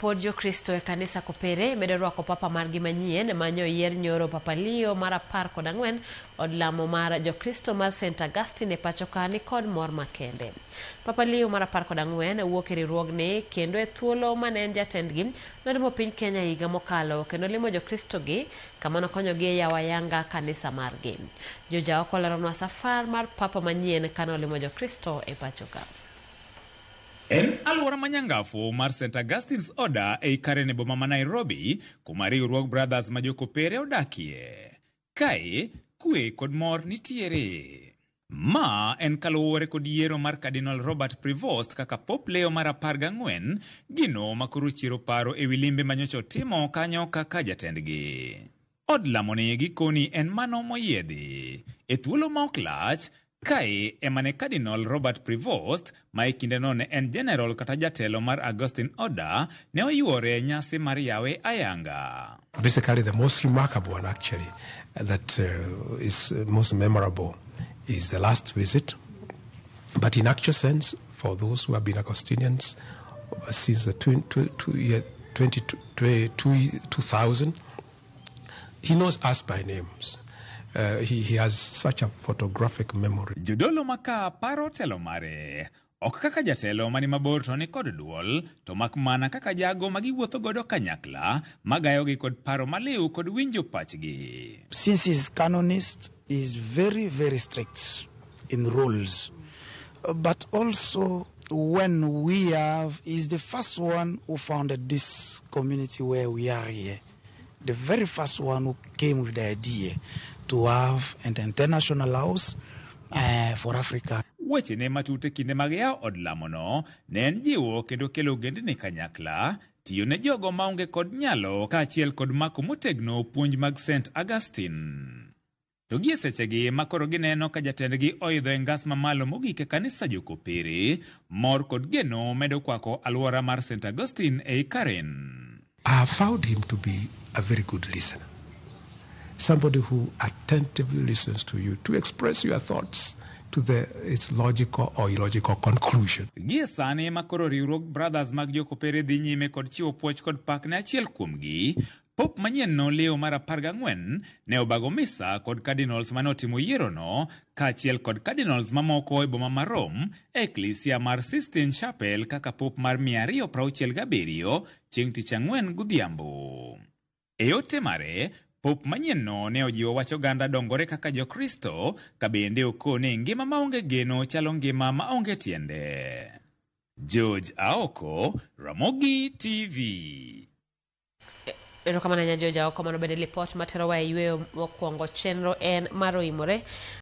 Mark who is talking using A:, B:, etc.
A: Pod Jokristo e kanisa Kopere medo rwako papa margi manyien ma nyoyier nyoro Papa Leo mar 14. Od lamo mar Jokristo mar St. Augustine e pacho ka nikod mor makende. Papa Leo mar 14 wuok e riwruogni kendo e thuolo mane en jatendgi nolimo piny Kenya higa mokalo kendo limo Jokristo gi kama nokonyogi e yawo ayanga kanisa margi. Jojaoko leronwa safar mar papa manyien kane olimo Jokristo e pacho ka.
B: En alwora ma nyangafu mar St. Augustine's Order ei Karen e boma ma Nairobi, kuma riwruog Brothers ma Jokopere odakie. Kae, kwe kod mor nitiere. Ma en kaluwore kod yiero mar Cardinal Robert Prevost kaka Pope Leo mar 14, gino ma koro chiero paro ewi limbe ma nyocha otimo kanyo kaka jatendgi. Od lamoni gikoni en mano moyiedhi. E thuolo ma ok lach, kae ema ne Cardinal Robert Prevost, ma e kindeno ne en general kata jatelo mar Augustine Order, ne oyuore nyasi mar yawe ayanga.
C: Basically, the most remarkable one, actually, that is most memorable is the last visit. But in actual sense, for those who have been Augustinians since the year 20, 2000, he knows us by names. He has such a photographic memory.
B: Jodolo maka paro telo mare. Ok kaka jatelo mani mabor to ni kod duol, to mak mana kaka jago ma giwuotho godo kanyakla, magayogi kod paro maliw kod winjo pachgi.
D: Since he's canonist, he's very, very strict in rules. But also, when we have, he's the first one who founded this community where we are here. The very first one who came with the idea to have an international house for Africa.
B: Wechene matut e kinde mag yawo od lamono ne en jiwo kendo kelo ogendni kanyakla, tiyo ne jogo maonge kod nyalo kaachiel kod mako motegno puonj mag St. Augustine. To gie sechegi ma koro gineno ka jatendgi oidho e ngas mamalo mogik e kanisa Jokopere, mor kod geno medo kwako alwora mar St. Augustine ei Karen.
C: I have found him to be a very good listener. Somebody who attentively listens to you to express your thoughts to its logical or illogical conclusion.
B: Gie sani ma koro riwruog Brothers mag Jokopere dhi nyime kod chiwo puoch kod pak ne achiel kuomgi, Pope manyien no Leo mar 14 ne obago misa kod cardinals mane otimo yierono kaachiel kod cardinals mamoko e boma ma Rome e eklisia mar Sistine Chapel kaka Pope mar 267 chieng' tich ang'wen godhiambo. E ote mare, Pope manyien no ne ojiwo wach oganda dongore kaka Jokristo ka bende okone ngima maonge geno chalo ngima maonge tiende. George Aoko, Ramogi TV.
A: Erokamano ahinya George Aoko, mano bende lipot materowa e yweyo mokwongo. Chenro en mar oimore.